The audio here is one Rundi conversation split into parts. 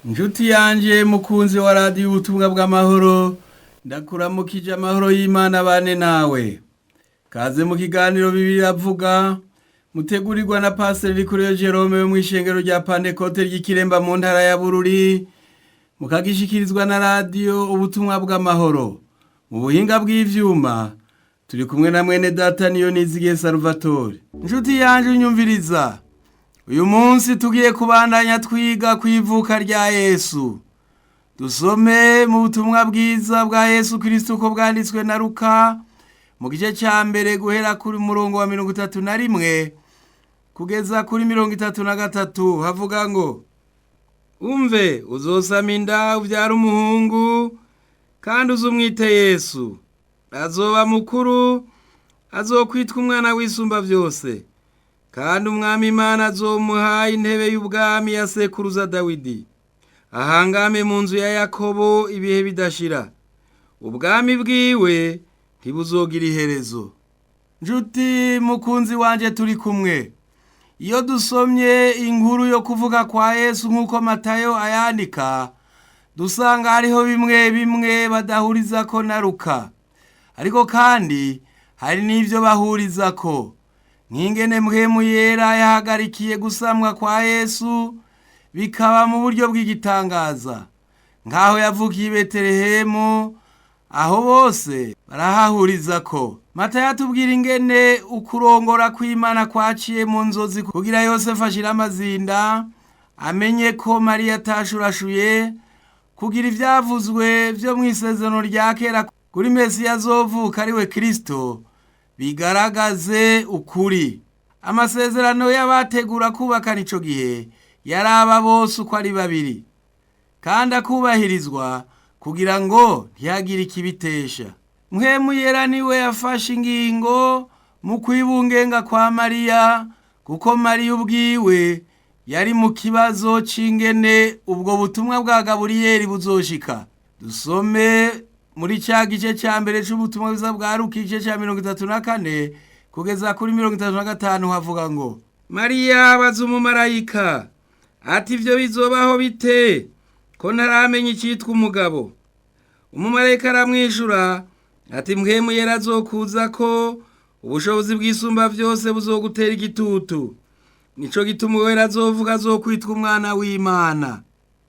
Njuti yanje mukunzi wa radiyo ubutumwa bw'amahoro, ndakuramukije amahoro y'Imana bane nawe. Kaze mu kiganiro Bibiliya avuga, mutegurirwa na Pasiteri Rikuriyo Jerome wo mw'ishengero rya Pantekote ry'Ikiremba mu ntara ya Bururi, mukagishikirizwa na radiyo ubutumwa bw'amahoro. Mu buhinga bw'ivyuma, turi kumwe na mwene data Niyonizigiye Salvatore. Njuti yanje unyumviriza, uyu munsi tugiye kubandanya twiga kw'ivuka rya Yesu. Dusome mu butumwa bwiza bwa Yesu Kristo uko bwanditswe na Luka, mu gice ca mbere guhera kuri murongo wa 31 kugeza kuri 33, havuga ngo: Umve, uzosama inda uvyara umuhungu, kandi uzumwite Yesu. Azoba mukuru, azokwitwa umwana w'isumba vyose. Kandi umwami Imana azomuha intebe y'ubwami ya sekuruza Dawidi. Ahangame mu nzu ya Yakobo ibihe bidashira. Ubwami bwiwe ntibuzogira iherezo. Njuti mukunzi wanje turi kumwe. Iyo dusomye inkuru yo kuvuga kwa Yesu nk'uko Matayo ayandika, dusanga hariho bimwe bimwe badahurizako na Luka. Ariko kandi hari n'ivyo bahurizako. Nk'ingene mpwemu yera yahagarikiye gusamwa kwa Yesu bikaba mu buryo bw'igitangaza. Nk'aho yavukiye i Betelehemu, aho bose barahahurizako. Matayo atubwira ingene ukurongora kw'Imana kwaciye mu nzozi kugira Yosefu ashire amazinda, amenye ko Mariya atashurashuye, kugira ivyavuzwe vyo mw'isezerano rya kera kuri Mesiya azovuka ariwe Kristo, bigaragaze ukuri. Amasezerano y'abategura kubakana ico gihe yaraba bose uko ari babiri, kandi akubahirizwa kugira ngo ntihagire ikibitesha. Mpwemu yera niwe yafashe ingingo mu kwibungenga kwa Mariya, kuko Mariya ubwiwe yari mu kibazo c'ingene ubwo butumwa bwa Gaburiyeri buzoshika. Dusome muri ca gice ca mbere c'ubutumwa bwiza bwa Luka igice ca 34 kugeza kuri 35, havuga ngo: Mariya abaza umumarayika ati ivyo bizobaho bite ko ntaramenya icitwa umugabo? Umumarayika aramwishura ati mpwemu yera azokuza ko ubushobozi bw'isumba vyose buzogutera igitutu, nico gituma uwera azovuga azokwitwa umwana w'Imana.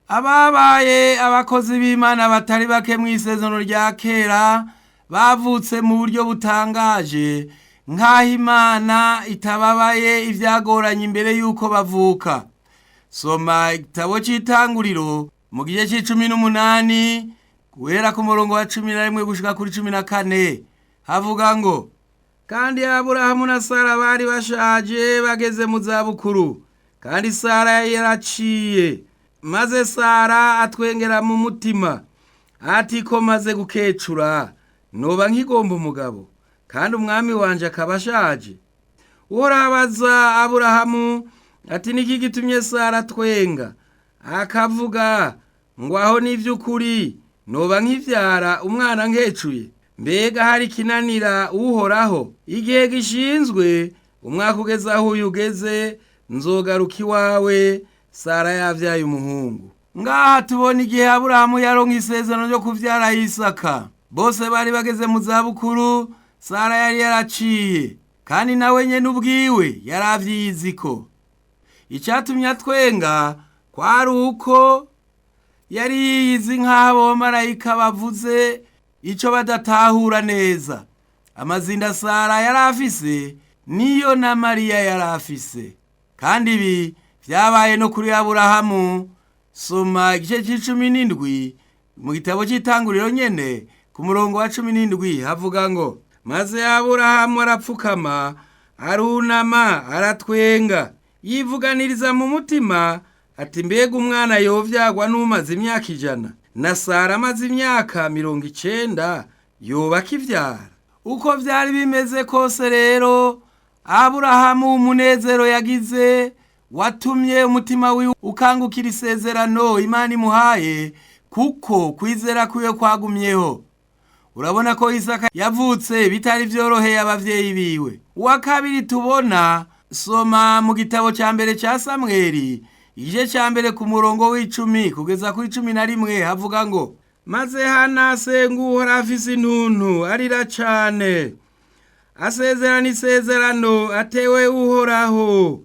Ababaye abakozi b'Imana batari bake mw'isezerano rya kera bavutse mu buryo butangaje, nk'aho Imana itababaye ivyagoranye imbere y'uko bavuka. Soma igitabo c'itanguriro mu gice c'18 guhera ku murongo wa 11 gushika kuri 14, havuga ngo: Kandi Aburahamu na Sara bari bashaje bageze mu zabukuru, kandi Sara yaraciye. Maze Sara atwengera mu mutima ati ko maze gukecura noba nkigomba umugabo, kandi umwami wanje akaba ashaje. Uhoraho abaza Aburahamu ati niki gitumye Sara atwenga akavuga ngo aho n'ivy'ukuri noba nkivyara umwana nkecuye? Mbega hari ikinanira Uhoraho? Igihe gishinzwe umwaka ugeze aho uyu ugeze, nzogaruka iwawe Sara yavyaye umuhungu. Ngaha tubona igihe Aburahamu yaronka isezerano ryo kuvyara Isaka. Bose bari bageze mu zabukuru, Sara yari yaraciye, kandi nawe nyene ubwiwe yari avyiyiziko. Icatumye atwenga kwari uko yari yiyizi nk'aho abamarayika bavuze ico badatahura neza. Amazinda Sara yari afise niyo na Mariya yari afise. Kandi ibi vyabaye no kuri Aburahamu. Soma igice c'17 mu gitabo c'itanguriro nyene ku murongo wa 17, havuga ngo: Maze Aburahamu arapfukama, arunama, aratwenga, yivuganiriza mu mutima ati mbega umwana yovyagwa n'umaze imyaka 100, na Sara amaze imyaka 90 yoba akivyara? Uko vyari bimeze kose rero, Aburahamu umunezero yagize watumye umutima wiwe ukangukira isezerano Imana imuhaye, kuko kwizera kwiwe kwagumyeho. Urabona ko Isaka yavutse bitari vyoroheye abavyeyi biwe. Uwa kabiri tubona, soma mu gitabo ca mbere ca Samweli. Igice cya mbere ku murongo w'icumi kugeza kuri 11 havuga ngo: Maze Hana asenga Uhoraho afise intuntu, arira cane, asezerana isezerano atewe Uhoraho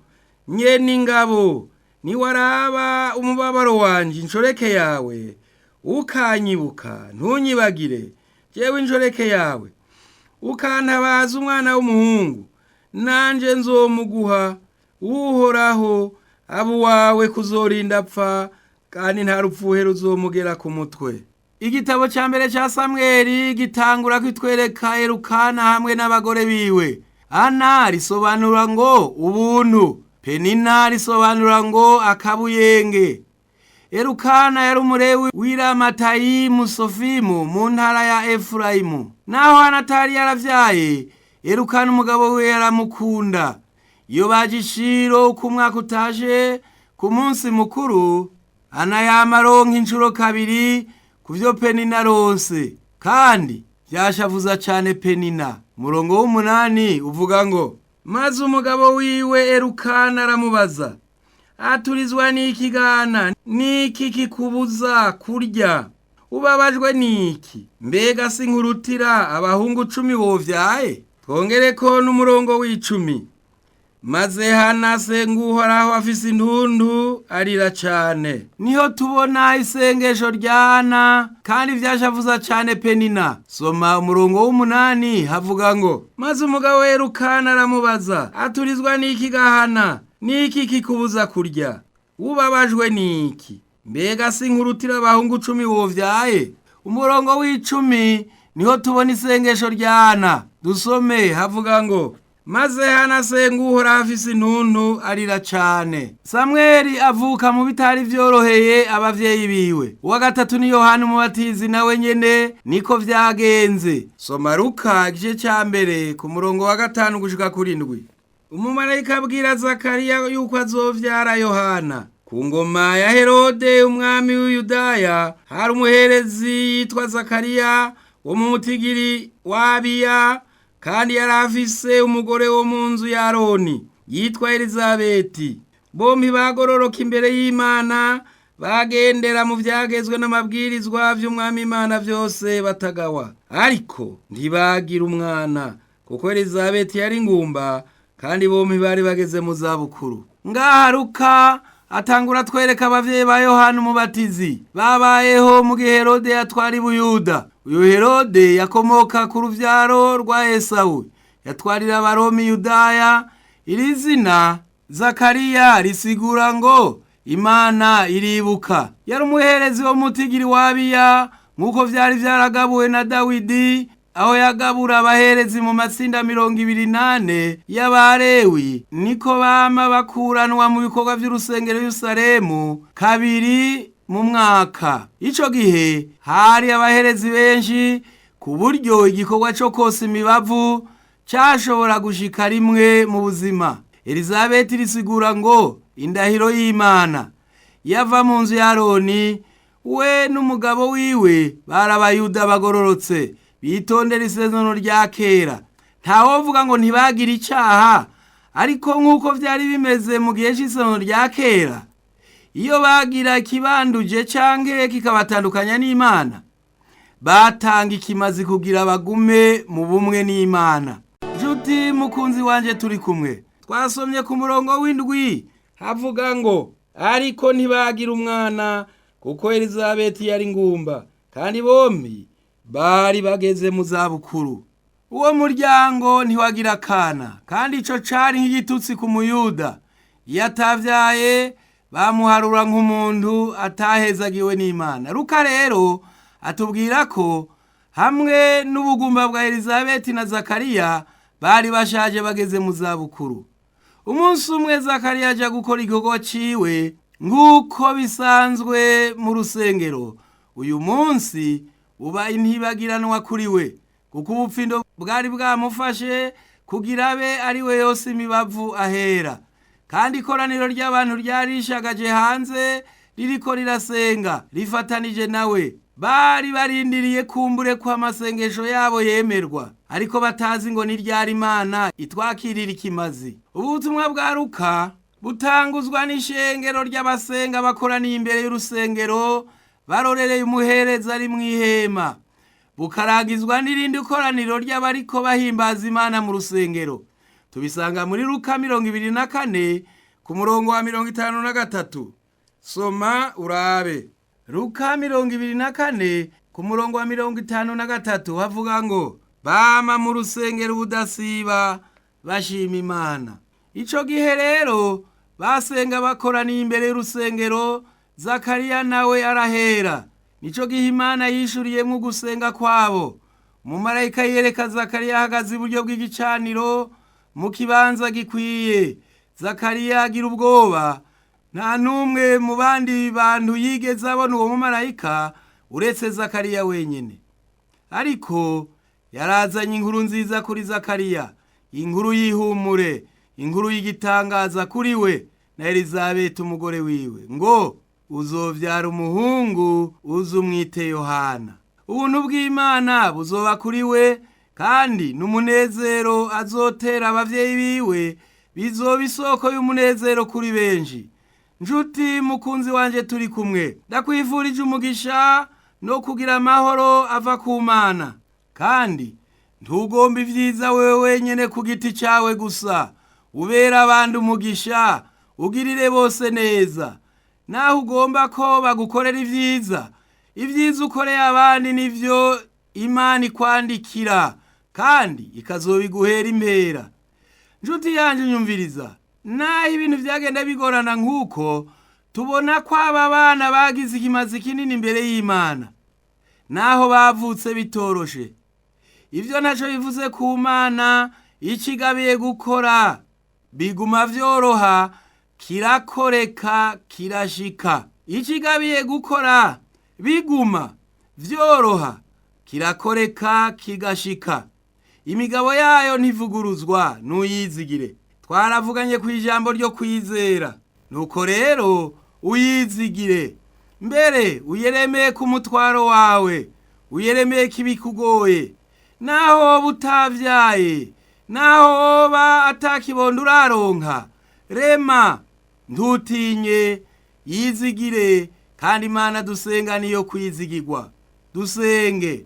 nyene ingabo: niwaraba umubabaro wanje inshoreke yawe, ukanyibuka ntunyibagire jewe inshoreke yawe, ukantabaza umwana w'umuhungu, nanje nzomuguha Uhoraho aba uwawe kuzorinda apfa, kandi nta rupfuhe ruzomugera ku mutwe. Igitabo ca mbere ca Samweli gitangura kwitwereka Elukana hamwe n'abagore biwe. Ana risobanura ngo ubuntu, Penina risobanura ngo akabuyenge. Elukana yari umurewi w'iramatayimu Sofimu mu ntara ya Efurayimu. Naho Hana atari yaravyaye, Elukana umugabo we yaramukunda. Iyo baje i Shilo uko umwaka utashe ku munsi mukuru, Hana yama aronka incuro kabiri kuvyo Penina aronse, kandi vyashavuza cane Penina. Umurongo w'umunani uvuga ngo: Maze umugabo wiwe Elukana aramubaza, aturizwa n'iki gana? Niki kikubuza kurya? Ubabajwe n'iki? Mbega sinkurutira abahungu 10 wovyaye? Twongereko n'umurongo w'icumi. Maze Hana asenga Uhoraho afise intuntu, arira cane. Niho tubona isengesho rya Hana, kandi vyashavuza cane Penina. Soma umurongo w'umunani havuga ngo: Maze umugabo Elukana aramubaza, aturizwa n'iki gahana? Niki kikubuza kurya? Ubabajwe n'iki? Mbega sinkurutira abahungu 10 wovyaye? Umurongo w'icumi niho tubona isengesho rya Hana. Dusome havuga ngo: Maze Hana asenga Uhoraho afise intuntu, arira cane. Samweli avuka mu bitari vyoroheye abavyeyi biwe. Uwa gatatu ni Yohana Umubatizi, nawe nyene niko vyagenze. Soma Luka igice ca mbere ku murongo wa 5 gushika kuri 7. Umumarayika abwira Zakariya yuko azovyara Yohana. Ku ngoma ya Herode umwami w'Iyudaya hari umuherezi yitwa Zakariya wo mu mutigiri w'Abiya, kandi yari afise umugore wo mu nzu ya Aroni yitwa Elizabeti. Bompi bagororoka imbere y'Imana, bagendera mu vyagezwe n'amabwirizwa vy'umwami Imana vyose batagawa. Ariko ntibagira umwana, kuko Elizabeti yari ingumba, kandi bompi bari bageze mu zabukuru. Ngaha Luka atangura atwereka abavyeyi ba Yohana Umubatizi babayeho mu gihe Herode yatwara i Buyuda. Uyu Herode yakomoka ku ruvyaro rwa Esawu, yatwarira Abaromi Yudaya. Iri zina Zakariya risigura ngo Imana iribuka. Yari umuherezi wo mutigiri w'Abiya, nk'uko vyari vyaragabuwe na Dawidi, aho yagabura abaherezi mu matsinda 24 y'Abarewi, niko bama bakuranwa mu bikorwa vy'urusengero Yerusalemu kabiri mu mwaka. Ico gihe hari abaherezi benshi, ku buryo igikorwa co kosa imibavu cashobora gushika rimwe mu buzima. Elizabeti risigura ngo indahiro y'Imana. Yava mu nzu ya Aroni, we n'umugabo wiwe bari abayuda bagororotse, bitondera isezerano rya kera. Ntawovuga ngo ntibagira icaha, ariko nk'uko vyari bimeze mu gihe c'isezerano rya kera, iyo bagira ikibanduje canke kikabatandukanya n'Imana, batanga ikimazi kugira bagume mu bumwe n'Imana. Ncuti mukunzi wanje turi kumwe, twasomye ku murongo w'indwi havuga ngo: Ariko ntibagira umwana, kuko Elizabeti yari ngumba, kandi bombi bari bageze mu zabukuru. Uwo muryango ntiwagira akana, kandi ico cari nk'igitutsi ku Muyuda. Iyo atavyaye bamuharura nk'umuntu atahezagiwe n'Imana. Luka rero atubwira ko hamwe n'ubugumba bwa Elizabeti na Zakariya bari bashaje bageze mu zabukuru. Umunsi umwe Zakariya aja gukora igikorwa ciwe nk'uko bisanzwe mu rusengero. Uyu munsi uba intibagiranwa kuri we, kuko ubupfindo bwari bwamufashe kugira abe ari we yose imibavu ahera. Kandi ikoraniro ry'abantu ryari rishagaje hanze ririko rirasenga rifatanije nawe. Bari barindiriye kumbure ko amasengesho yabo yemerwa, ariko batazi ngo ni ryari Imana itwakirira ikimazi. Ubu butumwa bwa Luka Butanguzwa n'ishengero ry'abasenga bakoraniye imbere y'urusengero barorereye umuhereza ari mw'ihema. Bukarangizwa n'irindi koraniro ry'abariko bahimbaza Imana mu rusengero. Tubisanga muri Luka 24 ku murongo wa 53. Soma urabe. Luka 24 ku murongo wa 53 havuga ngo bama mu rusengero ubudasiba bashima Imana. Ico gihe rero basenga bakoraniye imbere y'urusengero, Zakariya nawe arahera. Nico gihe Imana yishuriyemwo ugusenga kwabo. Umumarayika yereka Zakariya ahagaze iburyo bw'igicaniro mu kibanza gikwiye. Zakariya agira ubwoba. Nta n'umwe mu bandi bantu yigeze abona uwo mumarayika uretse Zakariya wenyine. Ariko yarazanye inkuru nziza kuri Zakariya, inkuru y'ihumure, inkuru y'igitangaza kuri we na Elizabeti umugore wiwe, ngo uzovyara umuhungu uzumwite Yohana. Ubuntu bw'Imana buzoba kuri we, kandi n'umunezero azotera abavyeyi biwe bizoba isoko y'umunezero kuri benshi. Njuti mukunzi wanje turi kumwe, ndakwifurije umugisha no kugira amahoro ava ku Mana. Kandi ntugomba ivyiza wewe wenyene ku giti cawe gusa, ubera abandi umugisha, ugirire bose neza. Naho ugomba ko bagukorera ivyiza, ivyiza ukoreye abandi nivyo Imana ikwandikira, kandi ikazobiguhera impera. Njuti yanje nyumviriza, naho ibintu vyagenda bigorana nk'uko, tubona ko aba bana bagize ikimazi kinini imbere y'Imana, naho bavutse bitoroshe. Ivyo ntaco bivuze ku Mana, ico igabiye gukora biguma vyoroha, kirakoreka kirashika. Ico igabiye gukora biguma vyoroha, kirakoreka kigashika. Imigabo yayo ntivuguruzwa, nuyizigire. Twaravuganye ku ijambo ryo kwizera, nuko rero uyizigire. Mbere uyeremeye ku mutwaro wawe, uyeremeye ko ibikugoye. Naho woba utavyaye, naho woba atakibondo uraronka, rema ntutinye, yizigire, kandi Imana dusenga niyo kwizigirwa. Dusenge.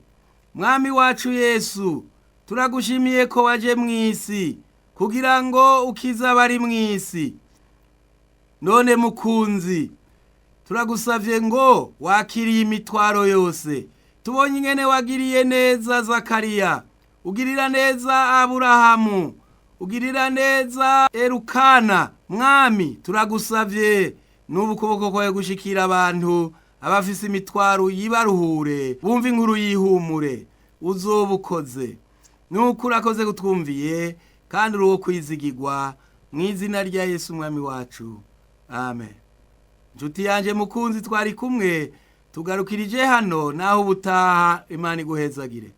Mwami wacu Yesu, turagushimiye ko waje mw'isi kugira ngo ukize abari mw'isi. None mukunzi, turagusavye ngo wakiriye imitwaro yose. Tubonye ingene wagiriye neza Zakariya, ugirira neza Aburahamu, ugirira neza Erukana. Mwami, turagusavye n'ubu ukuboko kwawe gushikira abantu abafise imitwaro yibaruhure, bumva inkuru y'ihumure. Uzoba ukoze. Nuko urakoze kutwumviye, kandi uri uwo kwizigirwa, mu izina rya Yesu umwami wacu. Amen. Ncuti yanje mukunzi twari kumwe, tugarukirije hano, naho ubutaha Imana iguhezagire.